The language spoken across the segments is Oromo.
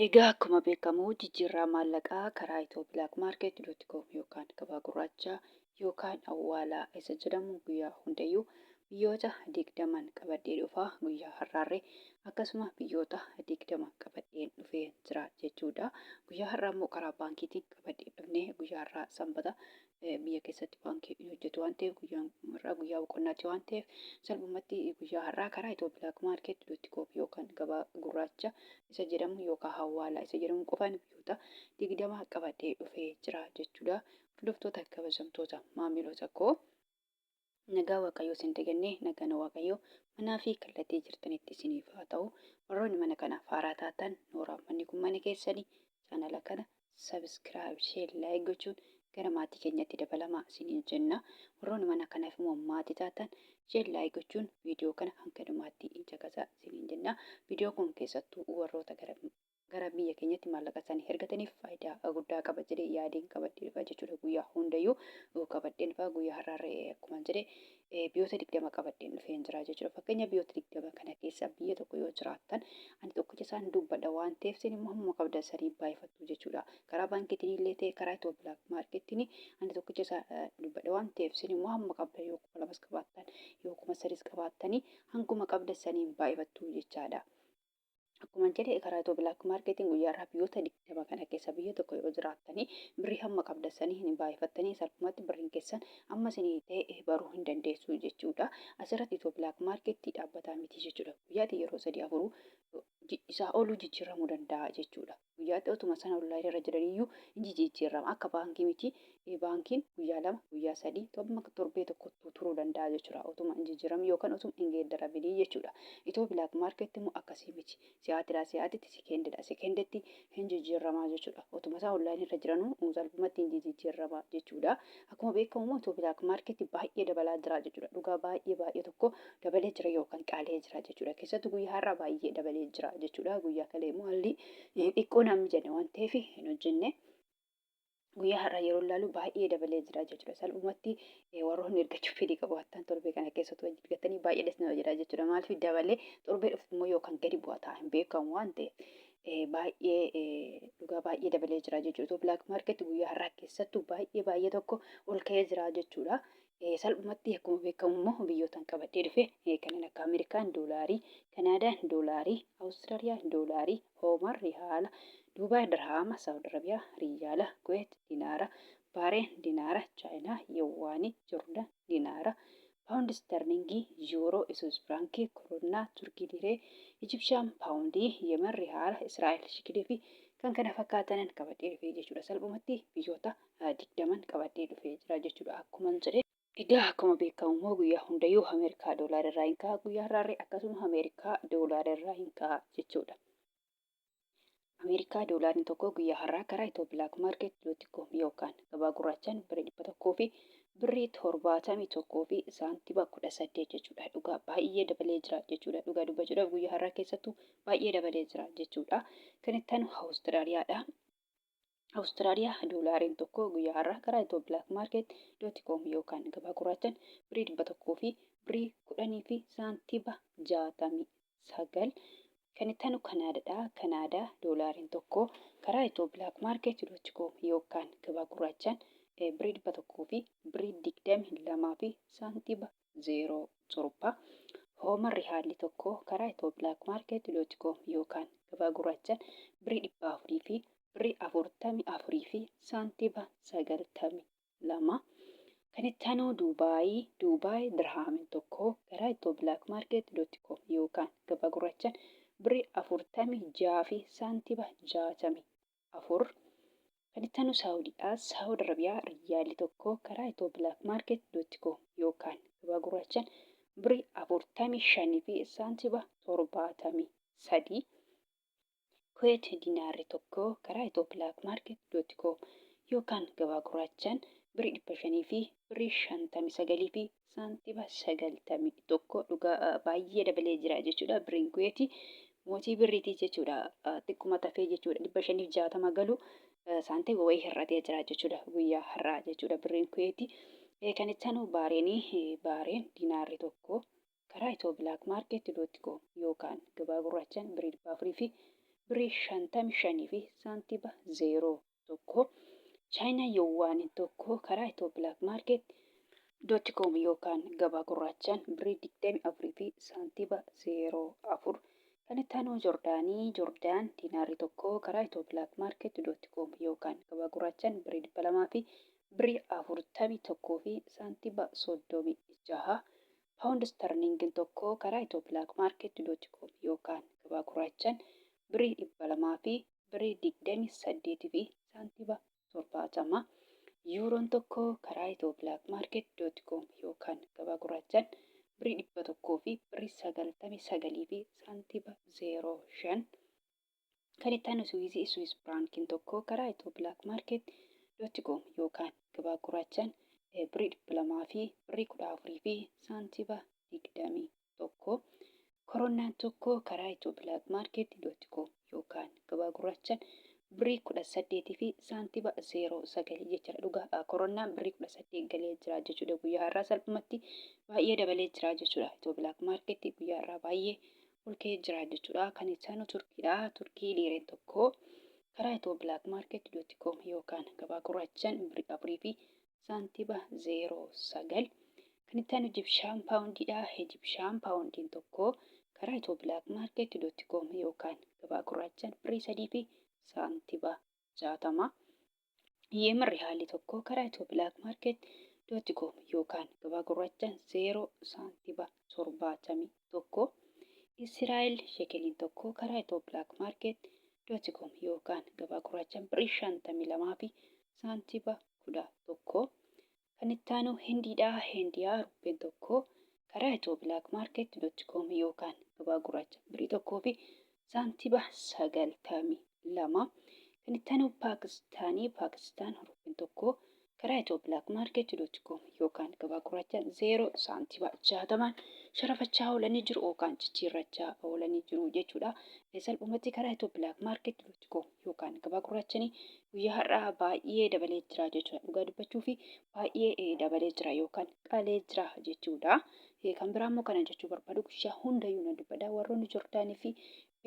Egaa akkuma beekamu jijjiirraa maallaqaa karaa ethio-blackmarket.com yookaan gabaa gurraacha yookaan awwaalaa isa jedhamu guyyaa hundayyuu biyyoota 20n qabadhee dhufa. Guyyaa har'aarree akkasuma biyyoota 20 qabadheen dhufee jira jechuudha. Guyyaa har'aa immoo karaa baankiitiin qabadhee dhufne. Guyyaa har'aa Sanbata, biyya keessatti baankii hin hojjetu waan ta'eef, guyyaan har'aa guyyaa boqonnaati waan ta'eef, salphumatti guyyaa har'aa karaa ethio-blackmarket.com yookaan gabaa gurraacha isa jedhamu yookaan hawaalaa isa jedhamu qofaan biyyoota 20 qabadhee dhufee jira jechuudha. Hordoftoota, kabajamtoota maamiloota koo, nagaa Waaqayyoo isin dagannee, nagaan Waaqayyoo manaa fi kallattii jirtanitti isiniif haa ta'u. Warroonni mana kanaaf haaraa taatan, nooraa, manni kun mana keessanii, chaanala kana subscribe, share, like gochuun gara maatii keenyatti dabalamaa isiniin jenna. Warroonni mana kanaaf immoo maatii taatan, share, like gochuun viidiyoo kana hanga dhumaatti caqasaa isiniin jenna. Viidiyoo kun keessattuu warroota gara biyya keenyatti maallaqa isaanii ergataniif faayidaa guddaa qaba jedhee yaadeen qabadhee dhufa jechuudha. Guyyaa hundayyuu qabadheen dhufa. Guyyaa har'aarree akkuma jedhe biyyoota 20 qabadheen dhufeen jira jechuudha. Fakkeenya, biyyoota 20 kana keessa biyya tokko yoo jiraattan, ani tokkicha isaan dubbadha waan ta'eef, isin immoo hamma qabdan sanii baay'ifattu jechuudha. Karaa baankiitiin illee ta'e karaa Ethio Black Marketiin, ani tokkicha isaa dubbadha waan ta'eef, isin immoo hamma qabdan, yoo 2000s qabaattan, yoo 3000s qabaattanii, hanguma qabdan saniin baay'ifattu jechaadha. Akkuma jedhe, karaa Ethio Black Marketiin guyyaa irraa biyyoota 20 kana keessa biyya tokko yoo jiraattanii, birrii hamma qabdan sanii hin baay'ifattanii, salphumatti birriin keessan amma isinii ta'e baruu hin dandeessu jechuudha. Asirratti Ethio Black Marketii dhaabbataa miti jechuudha. Guyyaatti yeroo sadii afuruu isaa oluu jijjiiramuu danda'a jechuudha. Guyyaatti otuma sana online irra jiraniyyuu ni jijjiirama. Akka baankii miti. Baankiin guyyaa 2, guyyaa 3, hamma torbee tokkottuu turuu danda'a jechuudha. Otuma hin jijjiiramin yookaan otuma hin geeddaraminii jechuudha. Ethio Black Market immoo akkasii miti. Si'aatiidhaa si'aatitti, sekendiidhaa sekenditti hin jijjiiramaa jechuudha. Otuma isaa online irra jiranuu salphumatti hin jijjiirama jechuudha. Akkuma beekamu immoo Ethio Black Market baay'ee dabalaa jira jechuudha. Dhugaa baay'ee baay'ee tokko dabalee jira yookaan qaalee jira jechuudha. Keessattuu guyyaa har'aa baay'ee dabalee jira jechuudha. Guyyaa kalee immoo haalli xiqqoo namni jenne waan ta'eef hin hojjenne. Guyyaa har'aa yeroo ilaalu baay'ee dabalee jira jechuudha. Salphumatti warroonni ergachuu fedhii qabaattan, torbee kana keessattuu ergatanii baay'ee dasna jedha jechuudha. Maaliif dabalee, torbee dhufu immoo yookaan gadi bu'a ta'a hin beekamu waan ta'eef, baay'ee dhugaa baay'ee dabalee jira jechuudha. Black Market guyyaa har'aa keessattuu baay'ee baay'ee tokko ol ka'ee jira jechuudha. Salphumatti akkuma beekamu immoo biyyootaan qabadhee dhufe kanneen akka Ameerikaan doolaarii, Kanaadaan doolaarii, Awustiraaliyaan doolaarii, Oomaan riyaala, Duubaay dirhaama, Saawud Arabiyaa riyaala, Kuweet dinaara, Baareen dinaara, Chaayinaa yuwaanii, Jordaan dinaara, Paawundi sterlingii, Yuuroo, Iswiis firaankii, Koroonaa, Turkii diree, Ijibshaan paawundii, Yemen riyaala, Israa'el shikilii fi kan kana fakkaatanan qabadhee dhufe jechuudha. Salphumatti biyyoota 20n qabadhee dhufee jira jechuudha akkuman jedhe. Egaa akkuma beekamu immoo guyyaa hundayyuu Ameerikaa doolaara irraa hin ka'a. Guyyaa har'aarree akkasuma Ameerikaa doolaara irraa hin ka'a jechuudha. Ameerikaa doolaarri tokko guyyaa har'aa karaa Ethio Black Market com yookaan gabaa gurraachaan birrii 100 fi birrii 71 fi saantima 18 jechuudha. Dhugaa baay'ee dabalee jira jechuudha. Dhugaa dubbachuudhaaf guyyaa har'aa keessattuu baay'ee dabalee jira jechuudha. Kan itti aanu Awustiraaliyaadha. Awustiraaliyaa doolaariin tokko guyyaa har'aa karaa Ethio Black Market com yookaan gabaa gurraachaan birrii 100 fi birrii 10 fi saantima 69. Kan itti aanu Kanaadaadha. Kanaadaa doolaariin tokko karaa Ethio Black Market com yookaan gabaa gurraachaan birrii 100 fi birrii 22 fi saantima 07. Oomaan riyaalli tokko karaa Ethio Black Market com yookaan gabaa gurraachaan birrii 400 fi birrii 44 fi saantima 92. Kan itti aanu Duubaayii. Duubaay dirhaamiin tokko karaa Ethio Black Market com yookaan gabaa gurraachaan birrii 46 fi saantima 64. Kan itti aanu Saawudiidha. Saawud Arabiyaa riyaalli tokko karaa Ethio Black Market com yookaan gabaa gurraachaan birrii 45 fi saantima 73. Kuweet dinaarri tokko karaa Ethio Black Market com yookaan gabaa gurraachaan birrii 500 fi birrii 59 fi saantima 91. Dhugaa baay'ee dabalee jira jechuudha. Birriin Kuweetii mootii birriitii jechuudha. Xiqquma tafee jechuudha. 560 galu saantima wayii hir'atee jira jechuudha guyyaa har'aa jechuudha birriin Kuweetii. Kan itti aanu Baareenii. Baareen dinaarri tokko karaa Ethio Black Market com yookaan gabaa gurraachaan birrii 400 fi Birrii 55 fi saantiba 01. Chaayinaa Yuwaaniin tokko karaa Itiyoo Black Market dot com yookaan gabaa gurraachaan birrii 24 fi saantiba 04. Kan itti aanu Jordaanii, Jordaan, diinaarri tokko karaa Itiyoo Black Market dot com yookaan gabaa gurraachaan birrii 200 fi birrii 41 fi saantiba 36. Paawundi Istarliingiin tokko karaa Itiyoo Black Market dot com yookaan gabaa gurraachaan birrii 200 fi birrii 28 fi saantiba 70. Yuuroon tokko karaa Itiyoo Black Market dot com yookaan gabaa gurraachaan birrii 100 fi birrii 99 fi saantiba 05. Kan itti aanu Suwiizii, Swiss Frankiin tokko karaa Itiyoo Black Market dot com yookaan gabaa gurraachaan birrii 200 fi birrii 14 fi saantiba 21. Koronaan tokko karaa Itiyoo Black Market dot com yookaan gabaa gurraachaan birrii 18 fi saantiba 09 jechuudha. Dhugaa koronaan birrii 18 galee jira jechuudha. Guyyaa har'aa salphumatti baay'ee dabalee jira jechuudha. Itiyoo Black Market guyyaa har'aa baay'ee ol ka'ee jira jechuudha. Kan itti aanu Turkiidha. Turkii liireen tokko karaa Itiyoo Black Market dot com yookaan gabaa gurraachaan birrii 4 fi saantiba 09. Kan itti aanu Ijibshaan paawundiidha. Ijibshaan paawundiin tokko karaa Itiyoo Black Market dot com yookaan gabaa gurraachaan birrii 3 fi saantiba 60. Yemen rihaalli tokko karaa Itiyoo Black Market dot com yookaan gabaa gurraachaan 0 saantiba 71. Israa'el shekeliin tokko karaa Itiyoo Black Market dot com yookaan gabaa gurraachaan birrii 52 fi saantiba 11. Kan itti aanu Hindiidha. Hindiyaa ruppeen tokko karaa Itiyoo Black Market dot com yookaan gabaa gurraacha birrii 1 fi saantiba 92. Kan itti aanu Paakistaanii. Paakistaan ruppeen tokko karaa Itiyoo Black Market dot com yookaan gabaa gurraacha 0 saantiba 60 sharafachaa oolanii jiru yookaan jijjiirrachaa oolanii jiru jechuudha. Salphumatti karaa Itiyoo Black Market dot com yookaan gabaa gurraachanii guyyaa har'aa baay'ee dabalee jira jechuudha. Dhugaa dubbachuu fi baay'ee dabalee jira yookaan qalee jira jechuudha. Kan biraa immoo kana jechuu barbaadu guyyaa hundayyuu nan dubbadha. Warroonni Jordaanii fi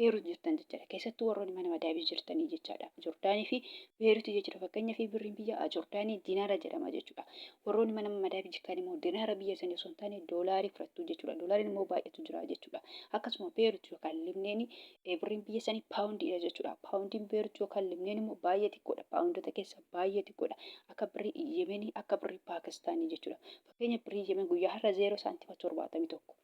Beerut jirtan jechaadha. Keessattuu warroonni mana madaabii jirtanii jechaadha. Jordaanii fi Beerut jechuudha. Fakkeenyaaf birriin biyya Jordaanii dinaara jedhama jechuudha. Warroonni mana madaabii jirtan immoo dinaara biyya sanii osoo hin taane doolaarii fudhattu jechuudha. Doolaariin immoo baay'eetu jira jechuudha. Akkasuma Beerut yookaan Libneen Birriin biyya sanii paawundiidha jechuudha. Paawundiin Beerut yookaan Libneen immoo baay'ee xiqqoodha. Paawundota keessa baay'ee xiqqoodha. Akka birrii Yemenii, akka birrii Paakistaanii jechuudha. Fakkeenya birrii Yemen guyyaa har'a 0 saantima 71.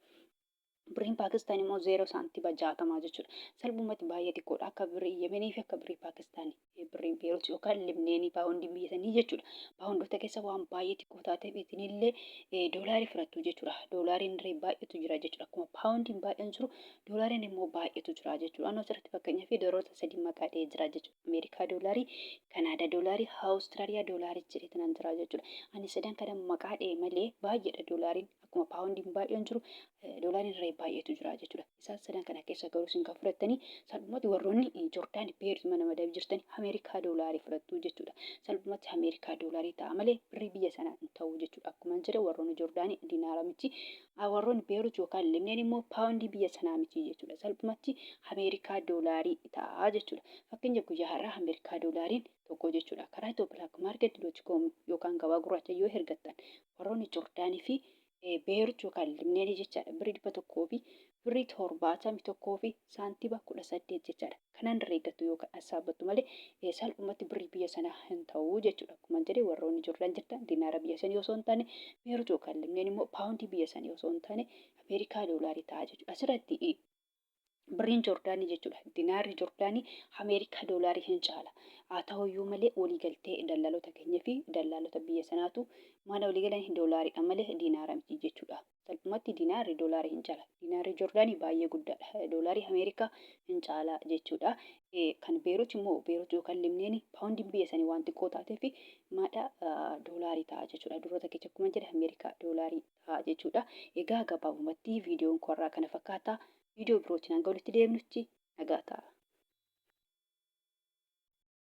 Birriin Paakistaan immoo 0 saantima 60 jechuudha. Salphumatti baay'ee xiqqoodha. Akka birrii Yemenii fi akka birrii Paakistaanii. Birriin Beerut yookaan Libneenii paawundiin biyya sanii jechuudha. Paawundoota keessa waan baay'ee xiqqoo taateef isinillee doolaarii fudhattu jechuudha. Doolaariin illee baay'eetu jira jechuudha. Akkuma paawundiin baay'een jiru doolaariin immoo baay'eetu jira jechuudha. Anoo asirratti fakkeenyaaf doolaroota sadii maqaa dhahee jira jechuudha. Ameerikaa doolaarii, Kanaadaa doolaarii, Awustiraaliyaa doolaarii jedhee tanan jira jechuudha. Ani sadan kana maqaa dhahee malee baay'eedha doolaariin. Akkuma paawundiin baay'een jiru doolaariin irra baay'eetu jira jechuudha. Isaan sadan kana keessa garuu isin kan fudhattanii salphumatti warroonni Jordaan Beerut mana madabii jirtanii Ameerikaa doolaarii fudhattu jechuudha. Salphumatti Ameerikaa doolaarii ta'a malee birrii biyya sanaa hin ta'u jechuudha. Akkuma jedhe warroonni Jordaanii dinaara miti. Warroonni Beerut yookaan Libneen immoo paawundii biyya sanaa miti jechuudha. Salphumatti Ameerikaa doolaarii ta'a jechuudha. Fakkeenya guyyaa har'aa Ameerikaa doolaariin tokko jechuudha. Karaa Itiyoo Black Market dot com yookaan gabaa gurraacha yoo ergattan warroonni Jordaanii fi Beerut yookaan Libneenii jechaadha. Birrii 100 fi birrii 71 fi saantiba 18 jechaadha. Kanaan herreeggattu yookaan assaabbattu malee salphumatti birrii biyya sanaa hin ta'u jechuudha. Akkuma jedhe warroonni Jordaan jirtan dinaara biyya sanii osoo hin taane Beerut yookaan Libneen immoo paawundii biyya sanii osoo hin taane Ameerikaa doolaarii ta'a jechuudha. Asirratti birriin Joordaanii jechuudha. Dinaarri Joordaanii Ameerikaa doolaarii hin caala. Haa ta'uyyuu malee waliigaltee dallaalota keenya fi dallaalota biyya sanaatu maala waliigalan doolaariidha malee dinaara miti jechuudha. Salphumatti dinaarri doolaarii hin caala. Dinaarri Joordaanii baay'ee guddaadha. Doolaarii Ameerikaa hin caala jechuudha. Kan Beerut immoo Beerut yookaan Libneeni paawundiin biyya sanii waan xiqqoo taateef maadha doolaarii ta'a jechuudha. Durota keessa akkuma jedhe Ameerikaa doolaarii ta'a jechuudha. Egaa gabaabumatti viidiyoon koo har'aa kana fakkaata. Viidiyoo birootiin hanga walitti deebinutti nagaa ta'a.